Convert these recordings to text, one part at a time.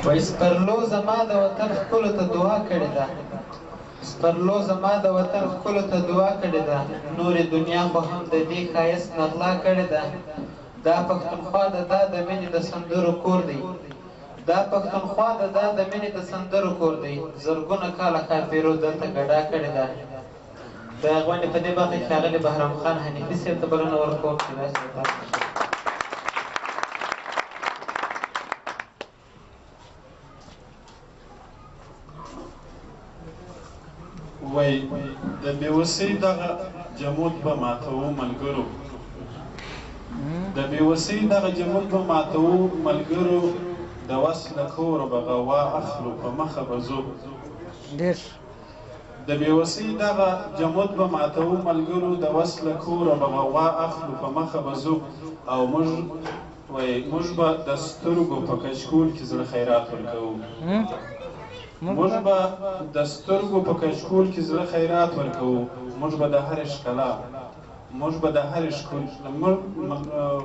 وای سپرلو زما د وطن ښکلو ته دعا کړې ده، سپرلو زما د وطن ښکلو ته دعا کړې ده، نورې دنیا خو هم د دې ښایست نه غلا کړې ده. دا پښتونخوا ده دا د مینې د سندرو کور دی، دا پښتونخوا ده دا د مینې د سندرو کور دی، زرګونه کاله ښاپېرو دلته ګډا کړې ده. د غونډې په دې برخه کې ښاغلي بهرام خان حنیفي صاحب ته بلنه ورکوم چې راشي. وای د بېوسۍ دغه جمود به ماتوو ملګرو، د بېوسۍ دغه جمود به ماتوو ملګرو، د وس له کوره به غوا اخلو په مخه به ځو. د بېوسۍ دغه جمود به ماتوو ملګرو، د وس له کوره به غوا اخلو په مخه به ځو. او موږ وای موږ به د سترګو په کچکول کې زړه خیرات ورکوو، موږ به د سترګو په کچکول کې زړه خیرات ورکوو، موږ به د هرې ښکلا، موږ به د هرې ښکل،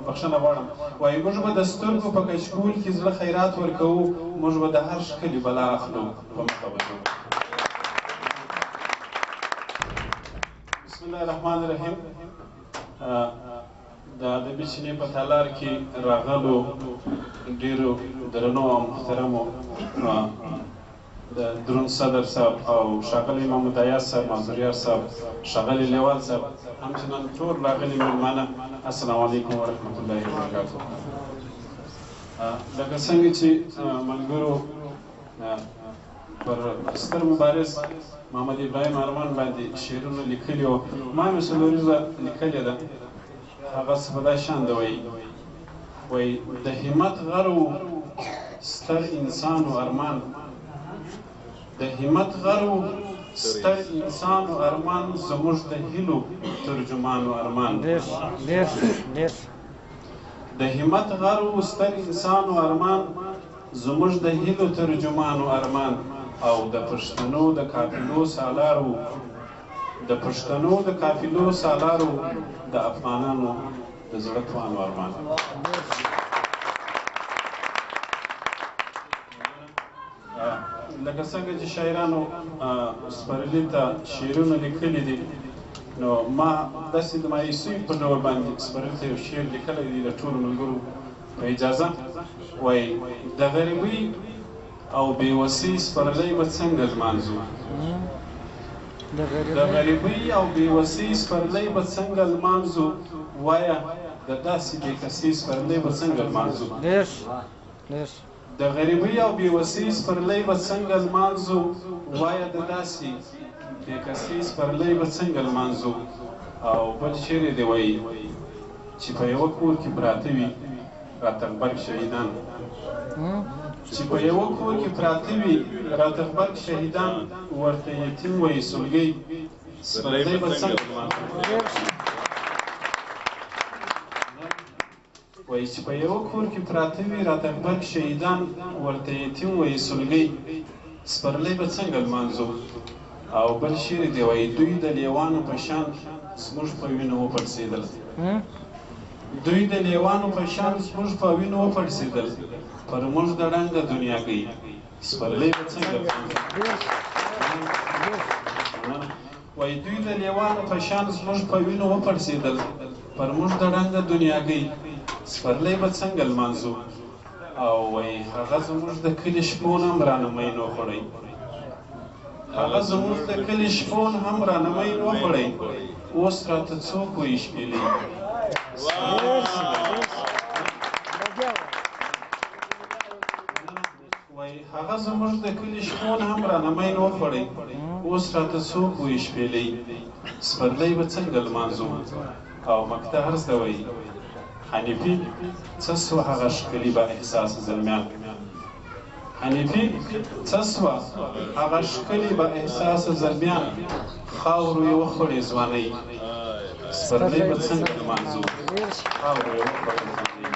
بخښنه غواړم، وایي موږ به د سترګو په کچکول کې زړه خیرات ورکوو، موږ به د هر ښکلي بلا اخلو په مخه به ځو. بسم الله الرحمن الرحیم. د ادبي چینې په تالار کې راغلو ډېرو درنو او محترمو د درون صدر صاحب او ښاغلی محمد ایاز صاحب، معذوریار صاحب، ښاغلی لیوال صاحب، همچنان ټول راغلي مېلمانه، السلام علیکم ورحمت الله وبرکاتو. لکه څنګه چې ملګرو پر ستر مبارز محمد ابراهیم ارمان باندې شعرونه لیکلي وو، ما مې څلوریزه لیکلې ده، هغه څه په دا شان ده. وایي وایي د همت غر و ستر انسان و ارمان، د همت غر و ستر انسان و ارمان، زموږ د هیلو ترجمان و ارمان. د همت غر و ستر انسان و ارمان، زموږ د هیلو ترجمان و ارمان، او د پښتنو د قافلو سالار و، د پښتنو د قافلو سالار و، د افغانانو د زړه توان و ارمان. لکه څنګه چې شاعرانو سپرلي ته شعرونه لیکلي دي، نو ما داسې د مایوسۍ په ډول باندې سپرلي ته یو شعر لیکلی دی، د ټولو ملګرو په اجازه. وایي د غریبۍ او بېوسۍ سپرلی به څنګه لمانځو، د غریبۍ او بېوسۍ سپرلی به څنګه لمانځو، وایه د داسې بېکسۍ سپرلی به څنګه لمانځو. د غریبۍ او بېوسۍ سپرلی به څنګه لمانځو، وایه د داسې بېکسۍ سپرلی به څنګه لمانځو. او بل شعر یې دی، وایي چې په یوه کور کې پراته وي راته غبرګ شهیدان، چې په یوه کور کې پراته وي راته غبرګ شهیدان، ورته یتیم وایي سلګۍ سپرلی به څنګه لمانځو. وایي چې په یوه کور کې پراته وي راته غبرګ شهیدان، ورته یتیم وایي سلګۍ سپرلی به څنګه لمانځو. او بل شعر دی، وایي دوی د لیوانو په شان زموږ په وینو وپړسېدل، دوی د لیوانو په شان زموږ په وینو وپړسېدل، پر موږ د ړنګه دنیاګۍ سپرلی به څنګه لمانځو. وایي دوی د لیوانو په شان زموږ په وینو وپړسېدل، پر موږ د ړنګه دنیاګۍ سپرلی به څنګه لمانځو. او وایي هغه زموږ د کلي شپون هم رانه مین وخوړی، هغه زموږ د کلي شپون هم رانه مین وخوړی، اوس راته څوک وایي شپېلۍ. وایي هغه زموږ د کلي شپون هم رانه مین وخوړی، اوس راته څوک وایي شپېلۍ سپرلی به څنګه لمانځو. او مکته هر څه وایي حنیفي څه سوه هغه ښکلي با احساسه زلمیان، حنیفي څه سوه هغه ښکلي با احساسه زلمیان، خاورو یې وخوړې ځوانۍ سپرلی به څنګه لمانځو، خاورو یې وخوړې ځوانۍ.